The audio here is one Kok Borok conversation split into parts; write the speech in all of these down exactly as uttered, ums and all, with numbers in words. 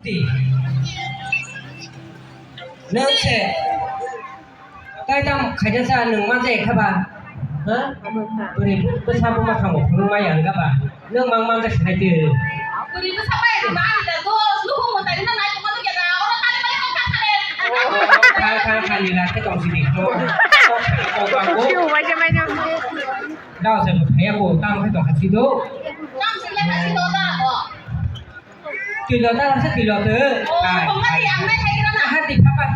Nwng se tai tamo khaijasa nwng ma jai kha ba? Ha? Bwrwi bwsa buma thango phunukma ya wngkha ba? Nwng mang man jai kha de. Bwrwi bwsa bai rwma ani da dos lukhung mwtai rwna nai tongma nukya da. Oro kali kali kok kha kha de. Kha kha kha nila khe tong sidi. Kok kha kok kha kok. Kok kha kok. Dao se bo phaya ko tam khe tong kha sido. Tam se le kha sido da bo. Tilo ta rasa tilo te. Oh, hai, pemati hai. Ang nai khai kira na. Aha, di papa.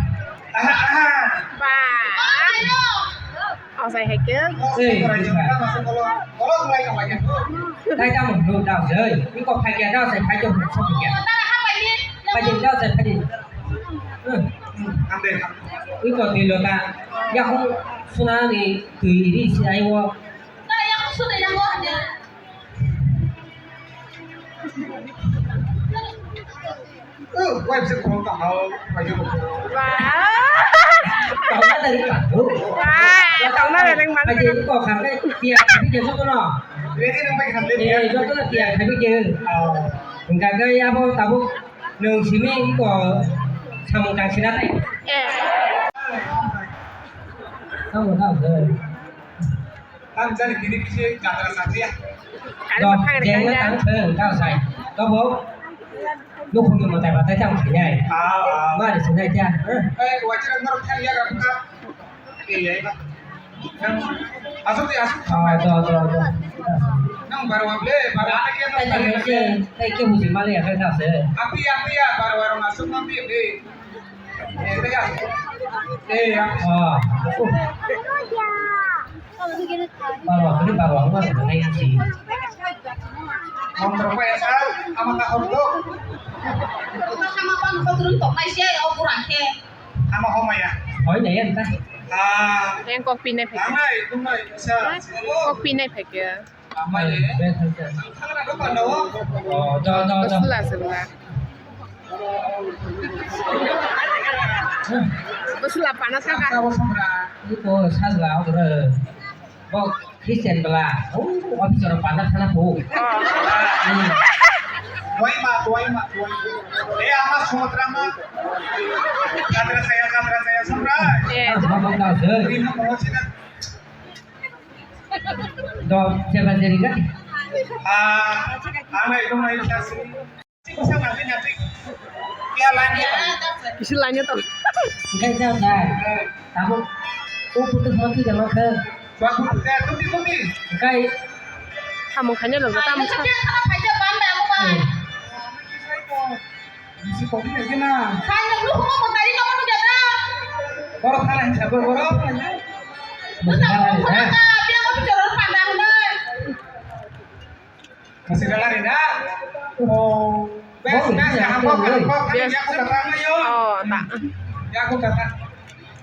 Aha, aha. Ba. Oh, ayo. Asai hai ke. Eh, di papa. Tai ta mo lo dao jai. Ni ko phai kya dao sai phai jo so kya. Oh, tara ha pai ni. Phai jo dao sai phai jo. Hmm. Iko tilo ta. Ya ho suna ni tui ri si ai wo. Tara ya ho suna ya wo. Wife se khorok tangma o, wife se khorok. Wah. Tangma dari padu. Wah, tangma dari mana? Aja ini kok sampai tiap hari dia suka no. Ready nang pai sampai dia. Eh, itu tuh tiap hari dia. Oh. Enggak gaya apa tabu nung sini kok samung kasih nanti. Eh. Kamu tahu deh. Ang jani tini kisi jatra sakya. Dok, jengna tang thung, tang sai. Tobo, lukhungni mwtai batai tang sinai. Ah, ah. Mari sinai kya, eh? Eh, wachira norok thang ya, ka. Eh, ya, ka. Asuk, asuk. Ah, do, do, do. Nang barwa ble, barwa ble kya, tai, tai, tai, tai, kya buji mali ya, kai ta se. Api, api ya, barwa rong asuk, api, api. Eh, tega. Eh, ya. Ah. Barwa kiri barwa ma se nai si. Montro pa esa ama ta hor do. Ama pan ko turun tok nai se o pura khe. Ama homa ya. Hoi nai ya ta. Ah. Yang kok pinai phai. Ang nai, tung nai, sa. Kok pinai phai ke. Ama ye. Ang thang na do pan do. Oh, do, do, do. Basula se bula. Basula pana saka. Ito sajla, ito. Bo Christian bela, oh, office orang pandang sana po. Oh. Hmm. Tuai ma, tuai ma, tuai. Eh, ama Sumatra ma. Kadra saya, kadra saya, Sumatra. Eh. Ah, ma, ma, ma, sir. Ini mau sih kan? Do, siapa jadi kan? Ah, ama itu mau sih. Kisi lainnya tong. Enggak, enggak, enggak. Kamu, oh, putus mati dah, maka. Enggak. Kamu kanya dong, kamu sa. Bisi kopi lagi na. Kanya lu kok mau tadi kamu udah dah. Borok kalah, siapa borok? Bukan, bukan, ya. Masih ada lari dah. Oh, bes, bes, ya, hampok, hampok, kami ya, aku datang, ayo. Oh, tak. Ya, aku datang.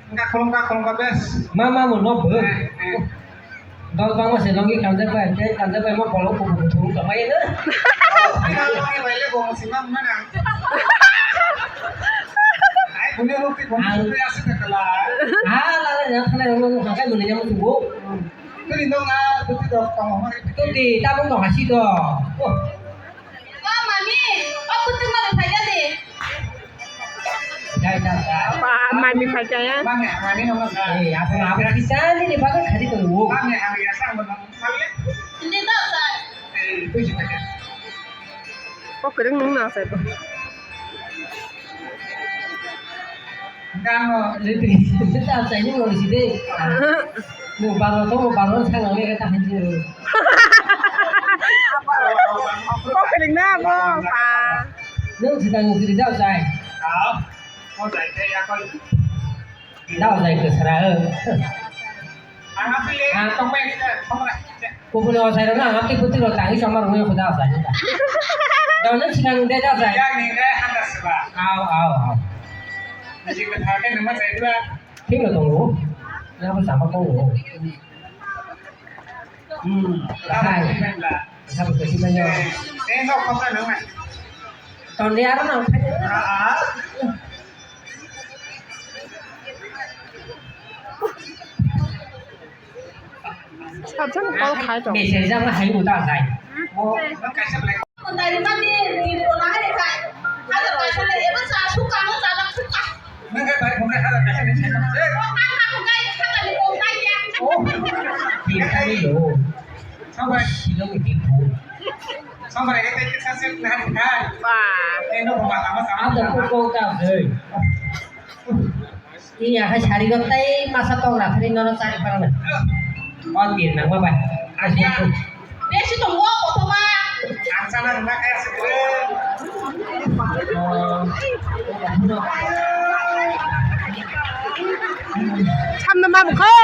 Enggak, kalau enggak, kalau enggak, bes. Mama mau nobo. Eh, eh. Dol bang masih longgi kanjak bai, tei kanjak bai mau polong kubu kubu tung kamai na. Oh, ini kalau longgi bai le, gua masih mam mana? Ai, punya bukti, gua masih asik kekala. Ah, lala, yang kena yang mau makai mana yang mau tunggu. Tadi dong, ah, bukti dong, kamu mau. Tadi, tabung dong, kasih dong. Oh. O mami, o kutung ma phai ja de. Jai ta ta. Ba, mami phai ja ya. Mami, mami no ma. Eh, apa apa kita ni ni bagai khadi tu. Mami, mami ya sang ma. Mami. Hindi daw sa. Eh, tu si phai ja. Ko kereng nung na sa to. Gano, liti, liti ta sa ni mo si de. Mo baro to, mo baro sa ngale ka ta hanji. Ko kering na mo pa. Nung sida nung sida dao sai. Dao sai ke sara. Ang tong bai ni tong bai. Kubun o sai na ang ti puti ro tangi sama ro ko dao sai. Dao nung sida nung de dao sai. Yang ni ke handa seba. Ao ao ao. Ni ke thake nung ma sai ba. Thik no tongo. Nabo sama tongo. Hmm. Hai. Sabo kasi banyo. Eh, no, kota nang. Tonde aro nang. Ah. Sajang kol khai tong. Message ang hai uta sai. Oh. Dari mati di pona hari kai. Ada Eba sa suka mo sa lak suka. Nang kai bai kong kai hala kai kai sai. Kong kai ma kong kai sa kali kong kai ya. Oh. Di kali lo. Sampai. Silo ni di bu. Sampai kai kai sa se na kai. Wah. Eno bapa sama sama. Ada kok kau kau deh. Iya, hai sari kau tai masa tong na, hari nono sari parang na. Oh, di nang bai. Asli. Besi tongo, kotoba. Ang sana hwnna khe aswk kwrwi. Samno ma bukho.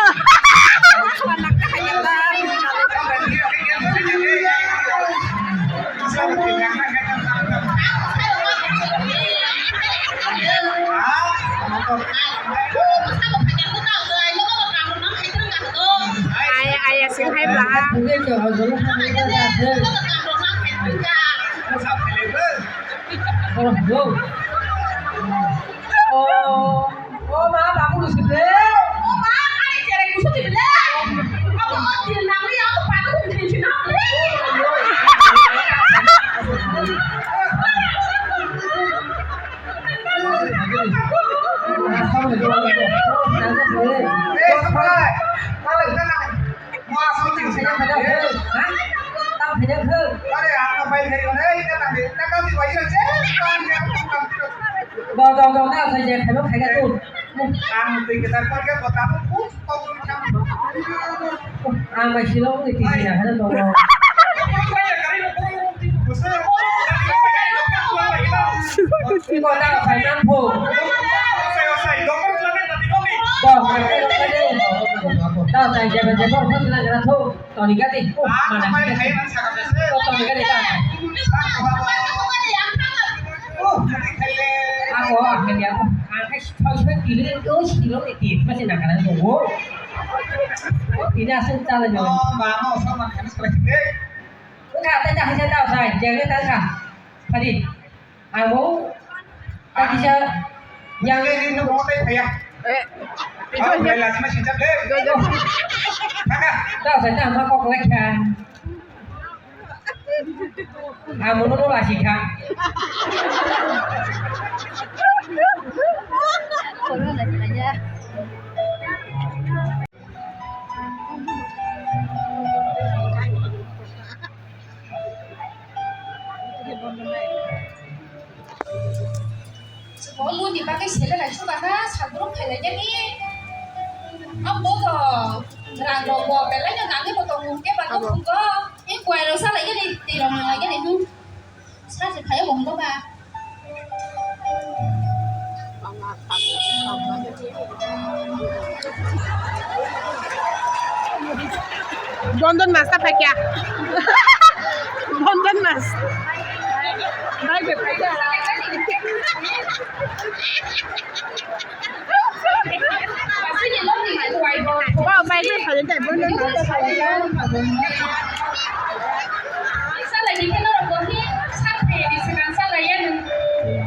Aya, aya, sing hai bla. Oh, oh, ma, babu, lu sih, bre. Oh, ma, ai, cere, lu sih, bre. Apa kau tidak nangri, aku patut untuk sini, bre. Dong, dong, dong, dong, saya jangan khaima khaika tu. Ang twi kwtal porkhe bo tabuk phuk kok wng thang. Ang bai silo wngwi twi sina hano tongo. Iko ta khai nang pho. Bo khai nang pho. Ta sai jebe jebe pho sila jara tho. Toni gati. Oh, mana? Oh, toni gati ta. Ako, ako, ako. Ang khai soi soi tili, oh, silo ni tip, masih nak kena tunggu. Tidak asal cara jalan. Enggak, tadi saya tahu saya, jangan tahu saya. Tadi. Amo, ta kisa yang ini mau teh ya. Eh, itu aja. Lagi masih jam deh. Mana? Ta sa ta ma kok lek kha. Amo no lagi kha. Corona aja. Chwng muni bagwi seleng lai suka kha, sabrung khailai nani. Abo to rang rok bo belai no nangwi bo tongo, hwnkhe ba abo. Nukhungo. Tei kuai rok sa lai gani, twi rok nang lai gani, hmm. Sa se phai bo hwnba ba. Bondon mas ta phaikya. Bondon mas. Bai be phaikya. Wow, bai be phaikya, bondon mas ta phaikya.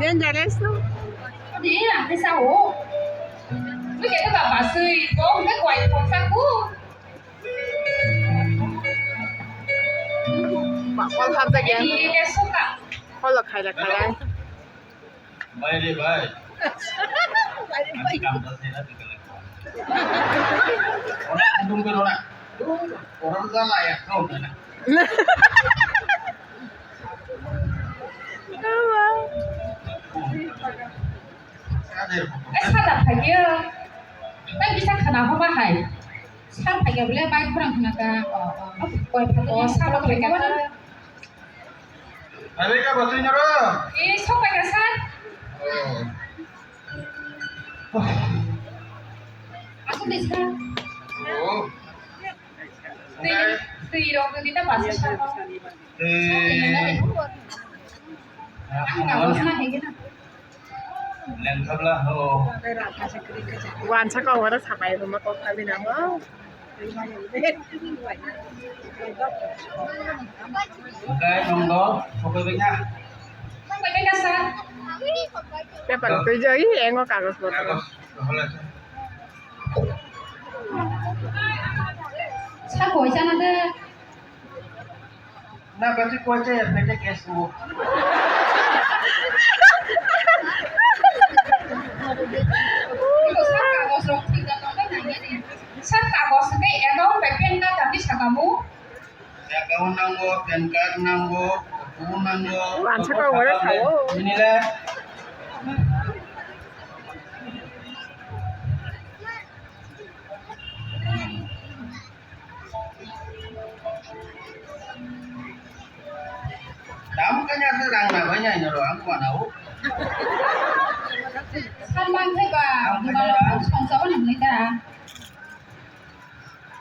Dangerous no. Ni ang khe sao. Ni khe ba basui, kok khe koi thok sa ku. Ba, kol kham ta gyan. Ni khe suka. Kol khai la khai. Bhai re bhai. Bhai re bhai. Kam ta se na dikala. Ora andung ke rona. Ora jala ya kau na. Eh, sada phaiyo. Tai bisa khana homa hai. Sa phaiya bole bai khorang khna ka. Koi phaiya, sa phaiya. Rebecca, bosoi noro. Eh, sok phaiya sa. Oh. Asuk desa. Oh. Twi, twi rok di ta basa sa. Eh. Ang nang sa hege na. Lengkhabla ho. Wansa kok ora sapai ruma kok kali namo. Oke, nongdo, oke, beka. Paper twi jai, engo kagos botol. Kagos, kagos. Sa koi sana de. Na bati koi cha ya pete gas wo. Wansa kok wara sao. Nini le. Dam kanya se rang na banya ino ro ang kwana o. San mang thai ba, ang kanya ba, ba. Song sa ba nang ni da.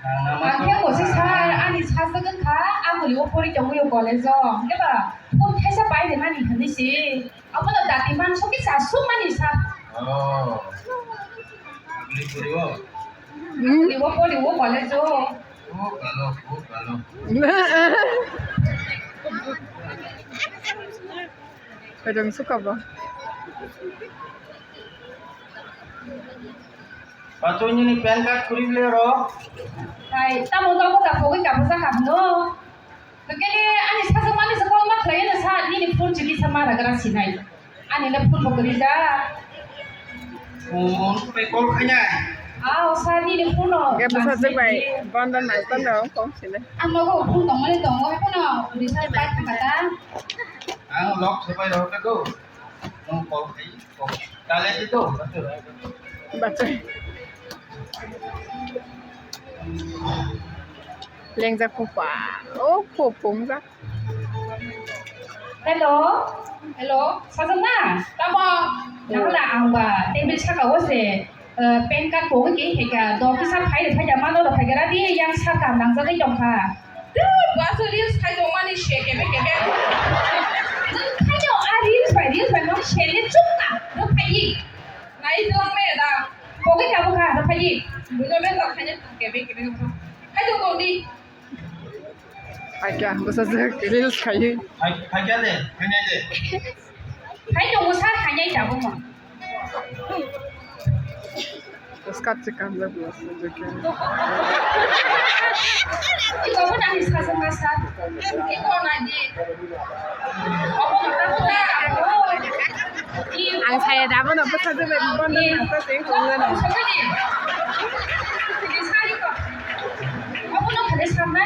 Ang khe bo se sir, ani sajagwi kha, ang hwnwi o pori tongwi o college o. Hwnkhe ba phone thaisa pai rwmani hwnwi se. Abono dati manso khe cha sukmani sir. Oh. Ang hwnwi pori o. Ang hwnwi o pori o college o. Oh, bhalo, oh, bhalo. Rwng sukha bo. Bachoi nini pan card khuri le ro. Hai, tamo to ko ta pogwi ka bwsa kap no. Kekele ani sajak mani se call ma khlai no sa nini phone chigi sa ma ragra sinai. Ani le phone bo kwrwi ja. Phone pe call khaina. Aw sa nini phone no. Ge bwsa jek bai bondan mai panda ong kong sile. Ang nogo phone tong mani tongo hai phone no recharge bai thang kata. Ang lock se bai ro ka do. Nung call khai. Kale dito. Bacha. Lengjak pupa. Oh, pupungjak. Hello. Hello. Sajak na? Tamo? Nahla ang ba table saka o se, eh, pan card ko ke heka do kisa phai phai da mano do phai gara di yang saka nang jagwi tong kha. Bwswk reels khai tongmani se kebe kebe. Nwng khaino a reels bai reels bai nwng se le chukma rw phaiwi. Nai twlang maya da. Pogwi kabo kha rw phaiwi. Buino beta khaino kebe kebe khai tong tong di. Aika bwsajwk reels khaiwi. Khai khai de khai de. Khai tongo sa khainai tabukma. Bwskang se kamjak bwsajwk khe. Iko bo nang sajwk ma sa. Iko nai di. Obo no ta ta. Ang saya da bono bwsajwk bai bondo nang ta se kong nang. Obo no khade samna.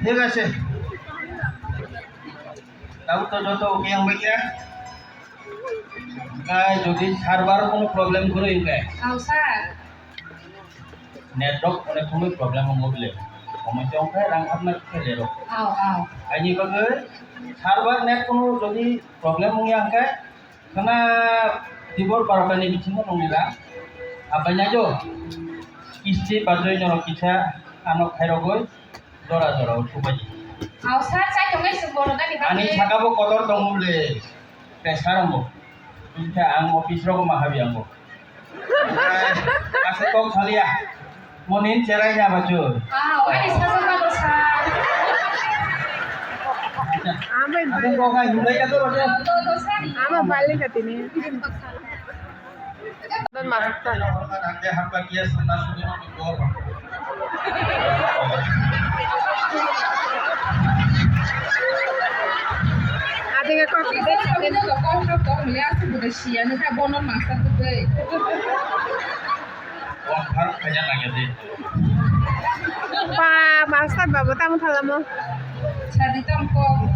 Thik ache. Tabuk to joto okay wngbaikha. Kai jodi server kono problem kwrwi hwnkhe. Aw, sir. Network kono kono problem wngwi bile. Omo chong khe rang hapna khe lero. Aw, aw. Aini bagwi server net kono jodi problem wngya hwnkhe, Khana tibor barota ni bisingo nongni da. Apai nai do. Kisti bachoi norok kisa ano khairogoi jora jora o subai. Aw sir, chai tongnai se borota ni bagwi. Ani saka bo kotor tongo le. Pressure mo. Inta ang office rogo mahabi ango. Asa kok salia. Monin cherai ya bachoi. Wow, ani sajak ma do sa. Amai. Asa kok ai hulai ka do bachoi. Do do sa ni. Ama balik ka tini. Don master. Ake hapa kia sana suni ko. Adinga kok. Asa kami do kok hap kok mili asa buda sia ni ha bono master tu dei. Kok har kanya lagi dei. Pa master babu tamo thalamo. Sadi tam kok.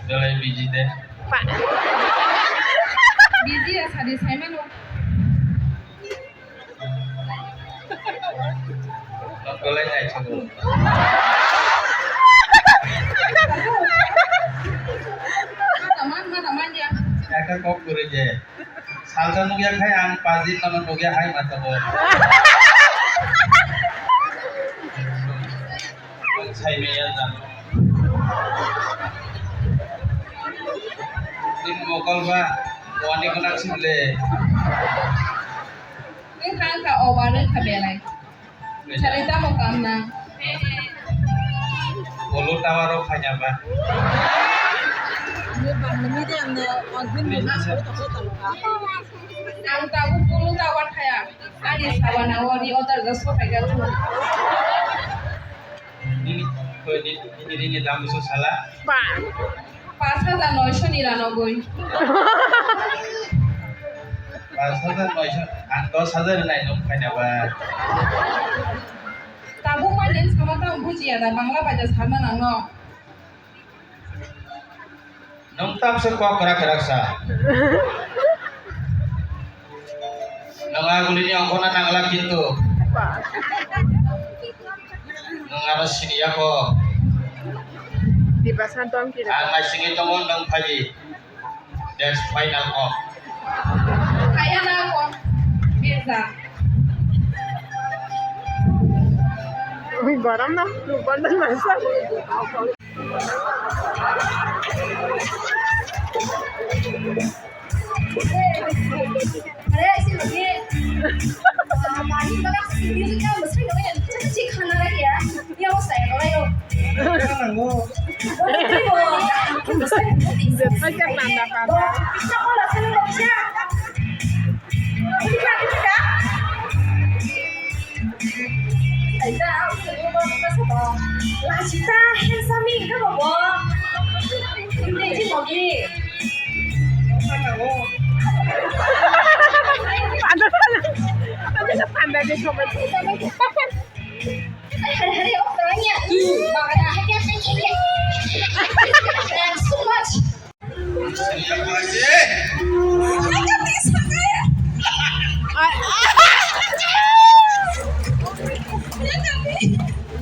Belai busy de. Pa. Busy ya sadi saimano. Nokkolai nai chabo. Mata man, mata man ya. Kaka kok kore je. Salsa nugya khai ang pajit nama nugya hai mata bo. Ang sai me ya jang. Din mokol ba wani kena sile. Ni thang ka obar ni kha belai. Chari tamo kam na. Bolo tawaro khanya ba. Ni bang ni de ang na on din ni na ko to ko to ka. Ang tabu bolo tawar khaya. Ani sawana o ri order ga sopai ga tu. Nini, nini, nini, nini dam so sala. Ba. Pas hajar noisho niranoboi. Pas hajar noisho. Ang dos hajar nai nung khaina ba. Tabuk ma dance kama tang bujiya da, Bangla bai da sama nang no. Nung tam se kok krak krak sa. Nung agulini ongkhorna nangla kintu. Nung ano siniya ko. Di pasan tong kira. Ang nai singi tongo nung phaidi. That's final call. Kaya na ko. Bisa. Garam na, lupa na masa. Are, sini. Ah, mani baga sini juga mesti kau yang cek cek khana lagi ya. Ya, saya kalau yang. Jepang jak nanda papa. Lachita, handsome, ka bo. Hindi, hindi, hindi. Panda, panda, panda, panda, panda. Hari, hari, oh, banyak. Banyak, hari, hari, hari. Thanks so much.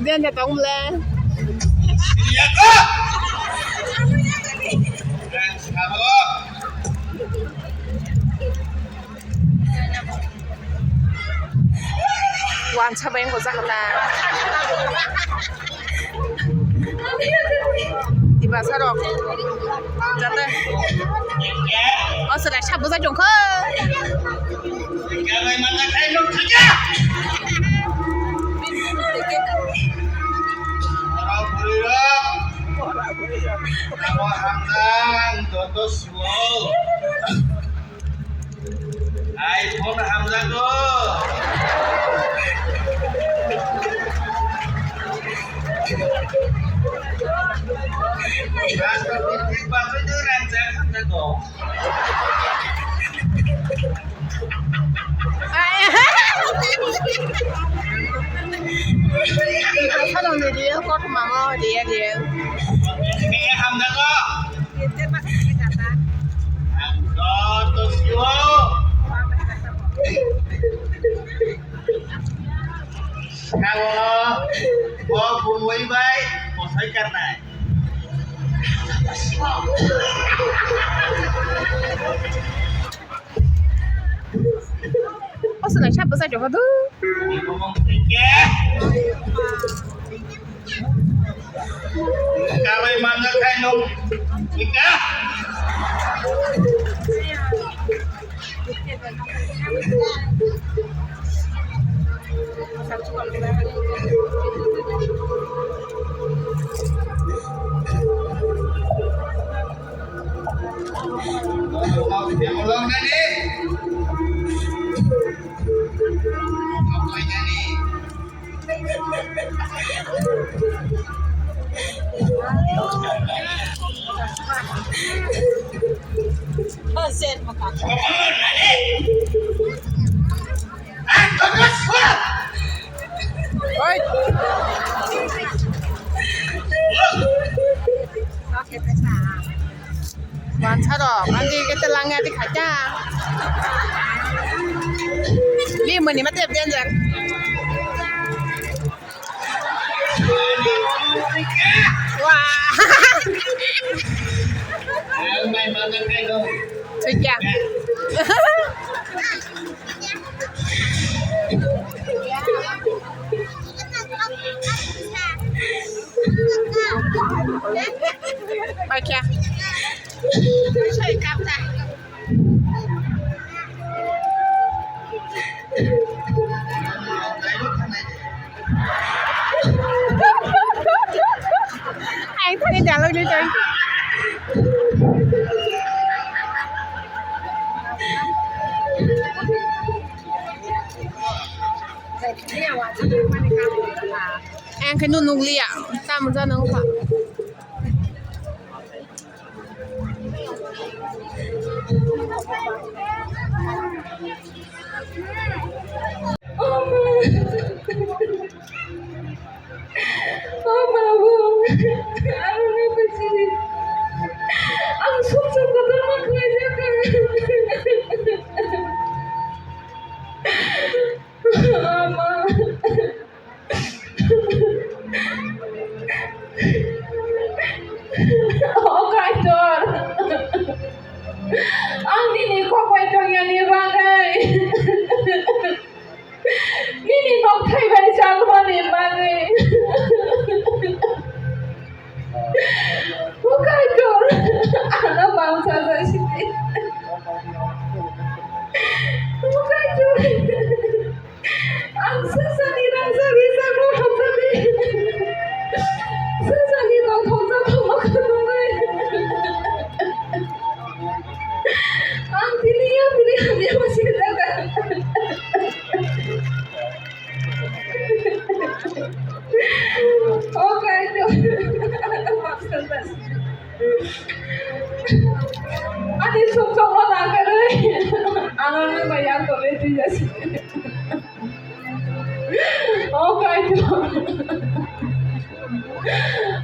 Diyan da tong mle. Wansa bai wngkha o jaga ta. Tibasa rok. Jate. O chwrai sabo jai tongkha. Wow. iPhone hamjago. Pastor Patrick bagwi no rangjak hamjago. Asal ni real kot mama real real. Ini hamjago. Ang joto siwo. Ang bo bumui bai bosai karnai. O swlai sabo jai rokha do. Kabai mangga khai no. Ika. Oi. Wansa rok, andi kete langya di khaita. Ni mani mate danger. Wah. Thikya. Paikha. Ang thani jalok ni tong. Ang khe no nukliya, tamo jano wngkha. O mabo, ano ni bachini. Ang sumsok kotor ma khlai jaka. Ama. O Kaitor. Ang nini kok bai tongya ni bagwi. Nini nokthai bai chalmani bagwi. O Kaitor, ano bangsa jasidi. O Kaitor, ang sasani rangsa rijak no hamjani. Sasani tongthokjak no khanani. Ang tini yapri hamya masih jaga. O Kaitor. Ani sumsokno nakarwi ano nungbai ang tole twijasi. O Kaitor.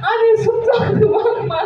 Ani sumsok kwbangma.